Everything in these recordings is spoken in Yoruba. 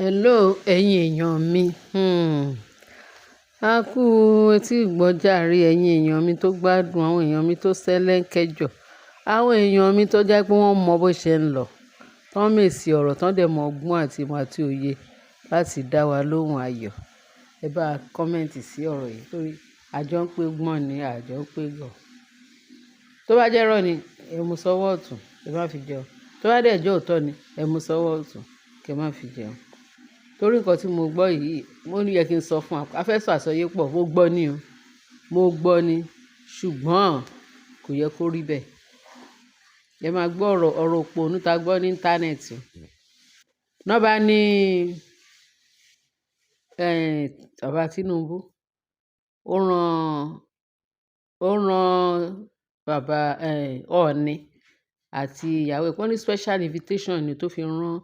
Hello ẹ̀yin èèyàn mi. A kú etí ìgbọ́jàre ẹ̀yin èèyàn mi tó gbádùn, àwọn èèyàn mi tó sẹ́lẹ̀ńkẹjọ, àwọn èèyàn mi tó jẹ́ pé wọ́n mọ bó ṣe ń lọ, tán mèsì ọ̀rọ̀, tán dẹ̀ mọ ọgbọ́n àti ìmọ̀ àti òye láti dá wa lóhùn ayọ̀. Ẹ bá comment sí ọ̀rọ̀ yìí torí àjọ ń pé gbọ́n ni, àjọ ń pé gọ̀. Tó bá jẹ́ irọ́ ni, ẹ mú sọ́wọ́ ọ̀tún, ẹ má fi jẹun. Tó bá dẹ̀ jẹ́ òótọ́ ni, ẹ mú sọ́wọ́ ọ̀tún, kí ẹ má fi jẹun. Torí nǹkan tí mo gbọ́ yìí, mo ní yẹ kí n sọ fún wa. A fẹ́ sọ àsọyépọ̀, mo gbọ́ ni o. Mo gbọ́ ni, ṣùgbọ́n kò yẹ kó rí bẹ́ẹ̀. Ẹ máa gbọ́ ọ̀rọ̀, ọ̀rọ̀ òpònú ta gbọ́ ní íńtánẹ́ẹ̀tì. Ná bá ní, bàbá Tinubu, ó rán bàbá, Ọọ̀ni àti ìyàwó ẹ̀. Wọ́n ní special invitation ni tó fi rán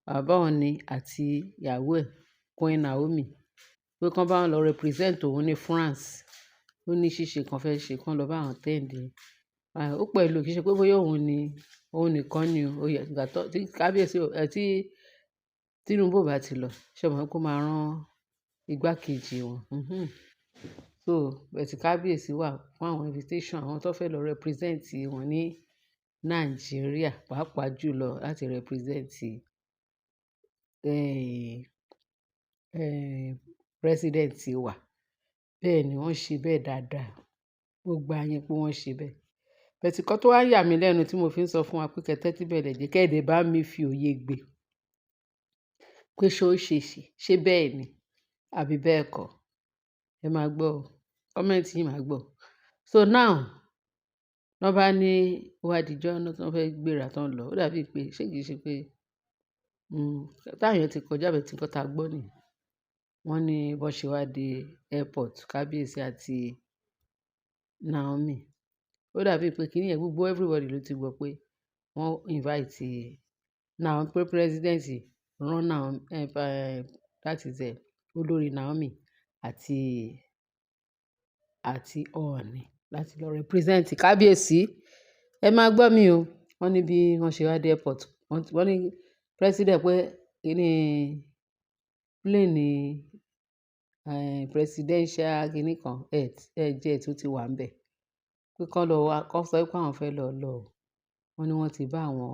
bàbá Ọọ̀ni àti ìyàwó ẹ̀, Queen Naomi, pé kí wọ́n bá wọn lọ represent òun ní France. Ó ní ṣíṣe kan fẹ́ ṣe, kí wọ́n lọ bá wọn attend. Ó pẹ̀lú kì í ṣe pé bóyá òun ni, òun nìkan ni o. Ìgbà tó, tí kábíyèsí, tí Tinubu ò bá ti lọ, ṣé o mọ̀ pé ó máa rán igbákejì wọn? So, but kábíyèsí wà fún àwọn invitation, àwọn tó fẹ́ lọ represent wọn ní Nàìjíríà, pàápàá jùlọ láti represent, president wa. Bẹ́ẹ̀ ni wọ́n ṣe bẹ́ẹ̀ dáadáa. Mo gba yín pé wọ́n ṣe bẹ́ẹ̀. But nǹkan tó wá yà mí lẹ́nu tí mo fi ń sọ fún wa pé kẹ́ tẹ́tí bẹ̀lẹ̀ jẹ́ kí ẹ dẹ̀ bá mi fi òye gbé. Pé ṣé ó ṣe ṣe, ṣé bẹ́ẹ̀ ni àbí bẹ́ẹ̀ kọ́? Ẹ máa gbọ́ o. Comment yín máa gbọ́. So now, wọ́n bá ní ó wá di ọjọ́ náà tí wọ́n fẹ́ gbéra tán lọ. Ó dàbí pé ṣé kì í ṣe pé, time yẹn ti kọjá but nǹkan tá gbọ́ nìyẹn. Wọ́n ní bó ṣe wá dé airport, kábíyèsí àti Naomi. Ó dàbí pé kíní yẹn gbogbo everybody ló ti gbọ́ pé wọ́n invite Naomi, pé president rán Naomi, that is olórí Naomi àti Ọọ̀ni láti lọ represent kábíyèsí. Ẹ máa gbọ́ mi o. Wọ́n ní bí wọ́n ṣe wá dé airport, wọ́n ní president pé kíní plane, presidential kíní kan air jet ó ti wà níbẹ̀. Pé kí wọ́n lọ wá, kí wọ́n sọ pé àwọn fẹ́ lọ lọ. Wọ́n ní wọ́n ti bá àwọn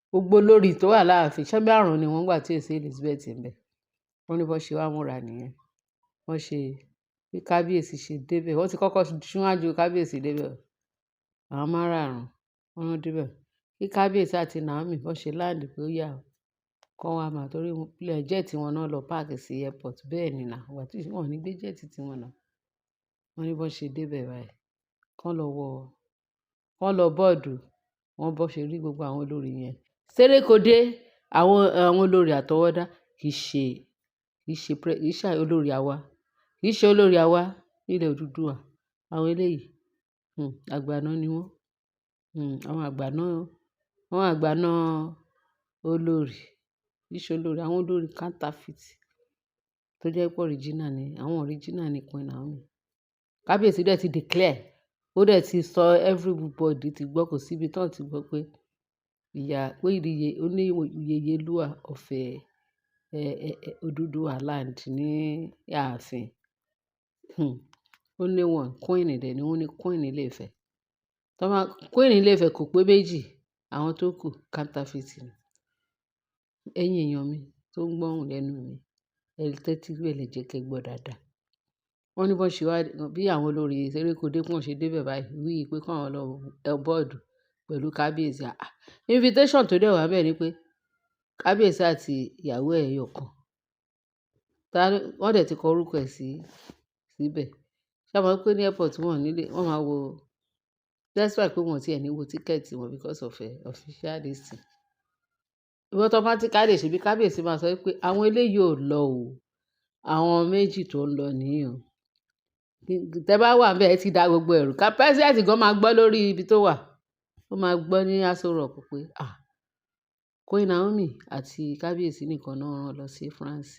gbogbo olórí tó wà láàfin, ṣé márùn-ún ni wọ́n nígbà tí èsì Elizabeth ń bẹ. Wọ́n ní bó ṣe wá múra nìyẹn. Wọ́n ṣe bí kábíyèsí ṣe dé bẹ̀. Wọ́n ti kọ́kọ́ síwájú kábíyèsí dé bẹ̀. Àwọn márààrún wọ́n lọ dé bẹ̀. Kí kábíyèsí àti Naomi bó ṣe land pé ó yá o. Kọ́ wa máa torí jet wọn náà lọ park sí airport. Bẹ́ẹ̀ ni now, ìgbà tí wọ́n ò ní gbé jet tí wọn náà. Wọ́n ní bó ṣe dé bẹ̀ báyìí. Kọ́ lọ wọ, kọ́ lọ board. Wọ́n bó ṣe rí gbogbo àwọn olórí yẹn. Sérékodé, àwọn olórí àtọwọ́dá kì í ṣe olórí àwa. Kì í ṣe olórí àwa nílẹ̀ Odùduwà. Àwọn eléyìí, àgbàná ni wọ́n. Àwọn àgbàná, àwọn àgbàná olórí. Kì í ṣe olórí, àwọn olórí counterfeit tó jẹ́ pé original ni, àwọn original ni Queen Naomi. Kábíyèsí dẹ̀ ti declare, ó dẹ̀ ti sọ, everybody ti gbọ́, kò sí ibi tí wọ́n ti gbọ́ pé ìyá, pé ìyè, ó ní Yèyélúà of, Odùduwà land ní ààfin. Ó ní one queen dẹ̀ ni wọ́n ní queen ilé Ifẹ̀. Tọ́ bá queen ilé Ifẹ̀ kò pé méjì, àwọn tó kù counterfeit ni. Ẹ̀yin èèyàn mi tó ń gbọ́hùn lẹ́nu mi, ẹ tẹ́tí bẹ̀lẹ̀ jẹ́ kí ẹ gbọ́ dáadáa. Wọ́n ní bó ṣe wá, bí àwọn olórí Sérékodé bí wọ́n ṣe dé bẹ̀ báyìí, wí pé kí àwọn lọ board pẹ̀lú kábíyèsí. Àh! Invitation tó dẹ̀ wá bẹ́ẹ̀ ni pé kábíyèsí àti ìyàwó ẹ̀ ẹyọ kan. Wọ́n dẹ̀ ti kọ orúkọ ẹ̀ sí, síbẹ̀. Ṣé o mọ̀ pé ní airport wọ́n ò ní lè, wọ́n máa wo, despite pé wọ́n ò tí ẹ̀ ní wo ticket wọn because of official this thing. Automatically ṣe bí kábíyèsí máa sọ wípé àwọn eléyìí ò lọ o. Àwọn méjì tó ń lọ nìyí o. Tẹ bá wà níbẹ̀, ẹ ti da gbogbo ẹ̀rù. Ká president gan máa gbọ́ lórí ibi tó wà. Ó máa gbọ́ ní Aso Rock pé, à, Queen Naomi àti kábíyèsí nìkan náà rán lọ sí France.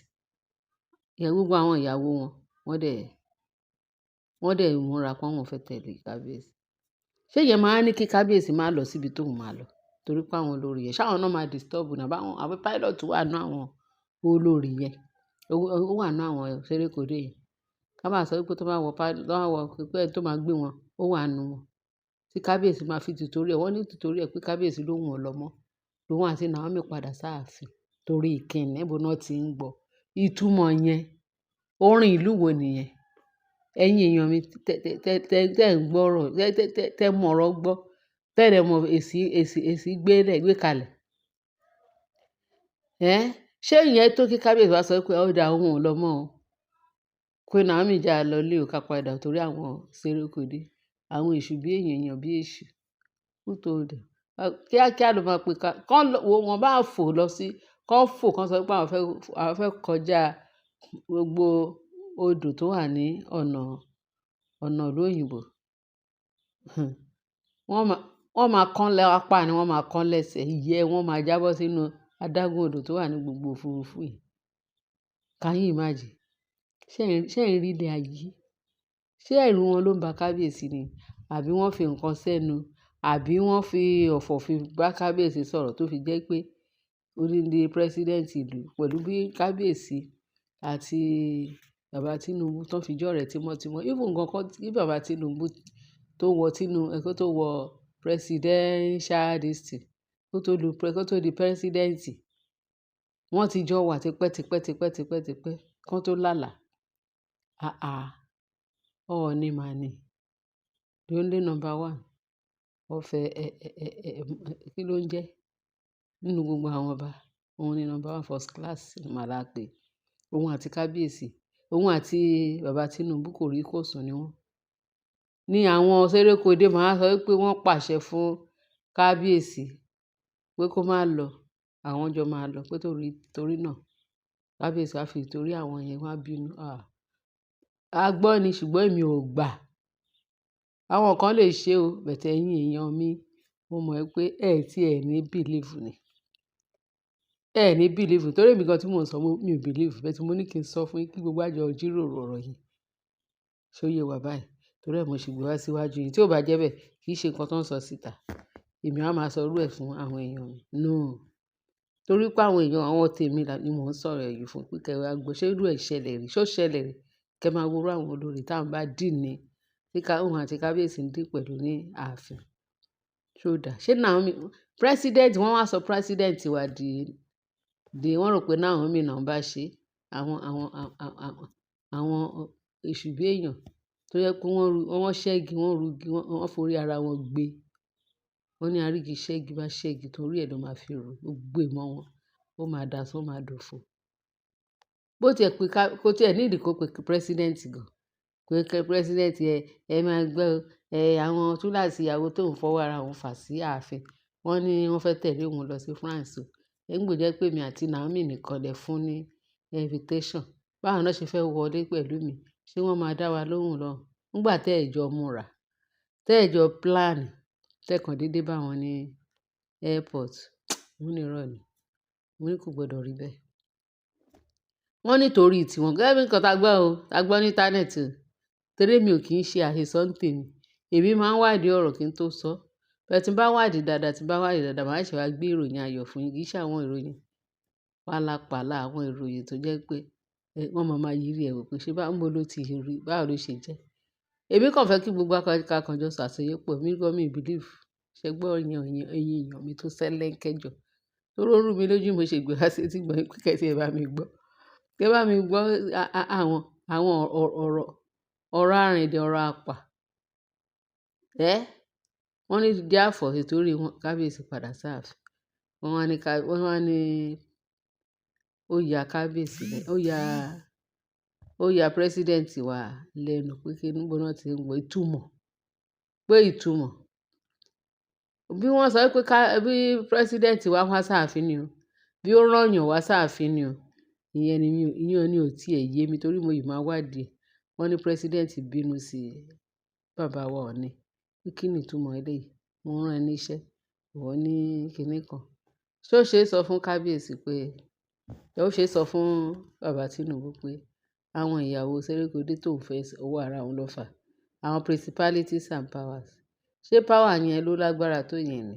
Ìyẹn gbogbo àwọn ìyàwó wọn, wọ́n dẹ̀ múra pé wọ́n fẹ́ tẹ̀lé kábíyèsí. Ṣé ìyẹn máa ní kí kábíyèsí máa lọ síbi tó ń máa lọ? Torí pé àwọn olórí ẹ̀, ṣé àwọn náà máa disturb ní àbí àwọn, àbí pilot wà nínú àwọn Olórí yẹn, ó wà nínú àwọn Sérékodé yẹn. Ká máa sọ wípé tó bá wọ tó bá wọ pé ẹni tó máa gbé wọn, ó wà nínú wọn. Tí kábíyèsí máa fi tìtorí ẹ, wọ́n ní tìtorí ẹ pé kábíyèsí ló wù wọ́n lọ mọ́. Lòun àti Naomi padà sáàfin torí kíni? Níbo ni wọ́n ti ń gbọ́? Ìtumọ̀ yẹn, orin ìlú wo nìyẹn? Ẹ̀yin èèyàn mi tẹ, tẹ, tẹ, tẹ, tẹ ń gbọ́ ọ̀rọ̀, tẹ, tẹ, tẹ, tẹ mọ̀ ọ̀rọ̀ gbọ́, tẹ dẹ̀ mọ èsì, èsì, èsì gbé lẹ̀, gbé kalẹ̀. Ẹ́, ṣé ìyẹn tó kí kábíyèsí wá sọ pé ó dáa, òun ò lọ mọ́ o. Queen Naomi já lọ ilé o ká padà torí àwọn Sérékodé, àwọn èṣù bí èèyàn, èèyàn bí èṣù. Who told them? Kíákíá ló máa pe ká, kán lọ, wọ́n bá fò lọ sí, kán fò kán sọ pé àwọn fẹ́ kọjá gbogbo odò tó wà ní ọ̀nà, ọ̀nà ìlú òyìnbó. Wọ́n máa kán lápá ni wọ́n máa kán lẹ́sẹ̀, ìyẹ́ wọ́n máa jábọ́ sínú adágún odò tó wà ní gbogbo òfurufú yìí. Can you imagine? Ṣé ẹ̀ ń rí ilé ayé? Ṣé ẹ̀rù wọn ló ń ba kábíyèsí ni? Àbí wọ́n fi nǹkan sẹ́nu? Àbí wọ́n fi ọ̀fọ̀ fi bá kábíyèsí sọ̀rọ̀ tó fi jẹ́ pé odindi president ìlú pẹ̀lú bí kábíyèsí àti bàbá Tinubu tó fi jọ́rẹ̀ tímọ́tímọ́. Even nǹkan kan tí bàbá Tinubu tó wọ kó tó wọ presidential this thing, kó tó lu, kó tó di president, wọ́n ti jọ wà tipẹ́, tipẹ́, tipẹ́, tipẹ́, tipẹ́ kó tó lálàá. Àà, Ọọ̀ni mà ni. The only number one of ẹ, ẹ, ẹ, ẹ, kí ló ń jẹ́? Nínú gbogbo àwọn ọba, òun ni number one, first class màá la pè. Òun àti kábíyèsí, òun àti bàbá Tinubu kò rí kò sùn ni wọ́n. Ní àwọn Sérékodé máa sọ wípé wọ́n pàṣẹ fún kábíyèsí pé kó má lọ, àwọn jọ máa lọ pé torí, torí náà kábíyèsí á fi torí àwọn yẹn wá bínú. Ah! A gbọ́ ni ṣùgbọ́n èmi ò gbà. Àwọn kan lè ṣe o, but ẹ̀yin èèyàn mi, mo mọ̀ pé ẹ tí ẹ ní believe ni. Ẹ ní believe torí èmi gan tí mò ń sọ, mi ò believe, but mo ní kí n sọ fún yín kí gbogbo wa jọ jíròrò ọ̀rọ̀ yìí. Ṣé ó yé wa báyìí? Torí ẹ mo ṣe gbé wá síwájú yín. Tí ó bá jẹ́ bẹ́ẹ̀, kì í ṣe nǹkan tó ń sọ síta. Èmi a máa sọ irú ẹ fún àwọn èèyàn mi. No. Torí pé àwọn èèyàn, àwọn tèmi ni mò ń sọ̀rọ̀ yìí fún pé kí ẹ wá gbọ́. Ṣé irú ẹ ṣẹlẹ̀ rí? Ṣé ó ṣẹlẹ̀ rí? Kí ẹ máa wo irú àwọn olórí tí à ń bá deal ní, tí òun àti kábíyèsí ń deal pẹ̀lú ní ààfin. Ṣé ó dà? Ṣé Naomi, president, wọ́n wá sọ president wa di wọ́n rò pé Naomi náà ń bá ṣe. Àwọn èṣù bí èèyàn tó jẹ́ pé wọ́n ru, wọ́n ṣẹ́gi, wọ́n rugi, wọ́n forí ara wọn gbé. Wọ́n ní arígi ṣẹ́gi bá ṣẹ́gi torí ẹ ló máa fi rù. Gbogbo ìmọ̀ wọn, ó máa dasán, ó máa dòfo. Bó tí ẹ pé ká, kó tí ẹ need kó pe president gan. Pé kí president ẹ, ẹ máa gbọ́, ẹ, àwọn túláàsì ìyàwó tó ń fọwọ́ ara wọn fà sí ààfin. Wọ́n ní wọ́n fẹ́ tẹ̀lé òun lọ sí France o. Nígbò jẹ́ pé èmi àti Naomi nìkan lẹ fún ní invitation. Báwo ni wọ́n ṣe fẹ́ wọlé pẹ̀lú mi? Ṣé wọ́n máa dá wa lóhùn lọ? Nígbà tí ẹ jọ múra, tí ẹ jọ plan, tẹ kan dédé bá wọn ní airport. Mo ní irọ́ ni. Mo ní kò gbọdọ̀ rí bẹ́ẹ̀. Wọ́n ní torí tiwọn. Gẹ́gẹ́ bí nǹkan tá gbọ́ o, tá gbọ́ ní internet o. Torí mi ò kí ń ṣe àhesọ ń tèmi. Èmi máa ń wádìí ọ̀rọ̀ kí n tó sọ. But tí n bá wádìí dáadáa, tí n bá wádìí dáadáa, màá ṣe wá gbé ìròyìn ayọ̀ fún yín. Kì í ṣe àwọn ìròyìn pálapàla, àwọn ìròyìn tó jẹ́ pé, wọ́n máa máa yìrí ẹ wò pé ṣé bá ń bo ló ti rí, báwo ló ṣe jẹ́. Èmi kàn fẹ́ kí gbogbo wa ká kan jọ ṣàṣeyépọ̀. Èmi gan mi believe. Ṣé gbọ́ ẹ̀yin èèyàn mi tó sẹ́lẹ̀ńkẹ́jọ. Torí ó rú mi lójú mo ṣe gbé wá sí etí gbọ́ pé kí ẹ bá mi gbọ́. Kí ẹ bá mi gbọ́ àwọn ọ̀rọ̀, ọ̀rọ̀ àrìndìn, ọ̀rọ̀ apà. Ẹ́, wọ́n ní therefore nítorí wọn kábíyèsí padà sáàfin. Wọ́n wá ní ká, wọ́n wá ní ó ya kábíyèsí lẹ́, ó ya president wa lẹ́nu pé kí níbo náà tí ń gbọ́ ìtumọ̀, pé ìtumọ̀. Bí wọ́n sọ pé ká, bí president wa wá sáàfin ni o, bí ó rán èèyàn wá sáàfin ni o. Ìyẹn ni mi ò, ìyẹn ni ò tí è yé mi torí mo yìí máa wádìí. Wọ́n ní president bínú sí bàbá wa Ọọ̀ni. Pé kí ni ìtumọ̀ eléyìí? Mo rán ẹ ní iṣẹ́, ìwọ ní kíní kan. Ṣé ó ṣe é sọ fún kábíyèsí pé, ó ṣe é sọ fún bàbá Tinubu pé àwọn ìyàwó Sérékodé tó ń fẹ́ owó ara wọn ló fà. Àwọn principalities and powers. Ṣé power yẹn ló lágbára tó yẹn ni?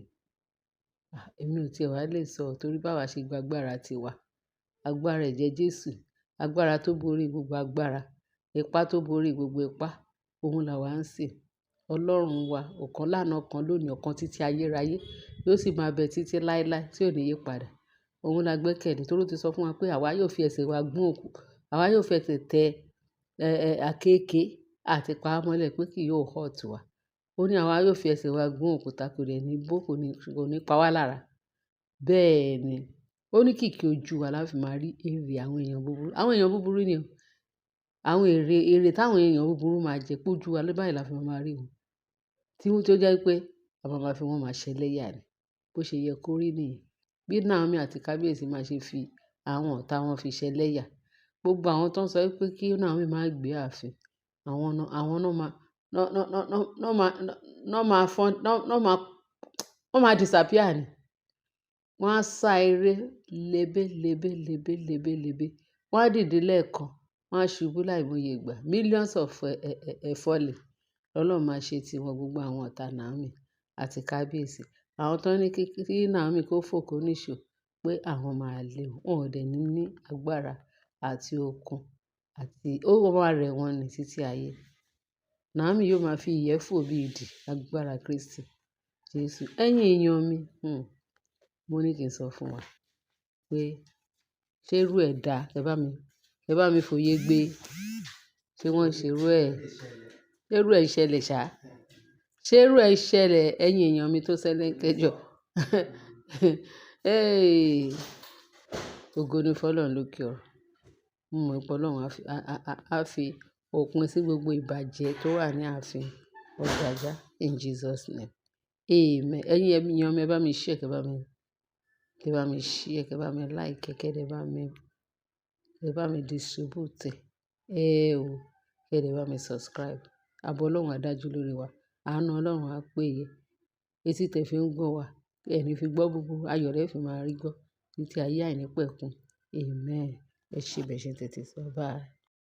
Èmi ò tí è wá lè sọ torí báwa ṣe gba agbára tiwa. Agbára ẹ̀jẹ̀ Jésù, agbára tó borí gbogbo agbára, ipá tó borí gbogbo ipá, òun là wá ń sìn. Ọlọ́run wa, ọ̀kan lánàá, ọ̀kan lónìí, ọ̀kan títí ayérayé, yóò sì máa bẹ títí láéláé tí ò ní yípadà. Òun la gbẹ́kẹ̀lé torí ó ti sọ fún wa pé àwa yóò fi ẹsẹ̀ wa gún òkú, àwa yóò fi ẹsẹ̀ tẹ, àkéékèé àti pa á mọ́lẹ̀ pé kì yóò hurt wa. Ó ní àwa yóò fi ẹsẹ̀ wa gún òkúta, kò dẹ̀ ní bó, kò ní pa wá lára. Bẹ́ẹ̀ ni. Ó ní kìkì ojú wa la fi máa rí èrè àwọn èèyàn búburú. Àwọn èèyàn búburú ni o. Àwọn èrè táwọn èèyàn búburú máa jẹ pé ojú wa báyìí la fi máa rí wọn. Tí ó jẹ́ pé a máa ma fi wọ́n máa ṣẹlẹ́yà ni. Bó ṣe yẹ kó rí nìyẹn. Bí Naomi àti kábíyèsí máa ṣe fi àwọn ọ̀tá wọn fi ṣẹlẹ́yà. Gbogbo àwọn tó ń sọ wípé kí Naomi má gbé ààfin, àwọn náà máa, ná, ná, ná, ná, ná máa, ná máa fọ́n, ná, ná máa, wọ́n máa disappear ni. Wọ́n á sá eré lébé, lébé, lébé, lébé, lébé. Wọ́n á dìde lẹ́ẹ̀kan, wọ́n á ṣubú láìmọye ìgbà. Millions of falling. Ọlọ́run máa ṣe tí wọn gbogbo àwọn ọ̀tá Naomi àti kábíyèsí. Àwọn tó ní kí Naomi kó fò kó níṣò pé àwọn máa lé wọn, wọn ò dẹ̀ ní agbára àti okun àti ó máa rẹ̀ wọ́n ní títí ayé. Naomi yóò máa fi ìyẹ́ fò bí idì agbára Kristi Jesu. Ẹ̀yin èèyàn mi, mo ní kí n sọ fún wa pé ṣé irú ẹ dá? Ẹ bá mi fòye gbé. Ṣé wọ́n ṣe irú ẹ? Ṣé irú ẹ ṣẹlẹ̀ ṣá? Ṣé irú ẹ ṣẹlẹ̀ ẹ̀yin èèyàn mi tó ṣẹlẹ̀ kẹjọ? Hey! Ògo ni fún Ọlọ́run lókè ọ̀run. Mo mọ̀ pé Ọlọ́run á fi òpin sí gbogbo ìbàjẹ́ tó wà ní ààfin Ọ̀jájá in Jesus name. Amen. Ẹ̀yin èèyàn mi, ẹ bá mi share, kẹ bá mi share, kẹ bá mi like, kẹ bá mi distribute ẹ. Ẹ o, kẹ dẹ̀ bá mi subscribe. Àbọ̀ Ọlọ́run á dájú lórí wa. Àánú Ọlọ́run á péye. Etí tẹ fi ń gbọ́ wa, ẹ ní fi gbọ́ búburú, ayọ̀ lẹ fi máa rí gbọ́ títí ayé àìnípẹ̀kun. Amen. Ẹ ṣé bẹ́ẹ̀ ṣe ń tẹ́tí sí wa. Bye.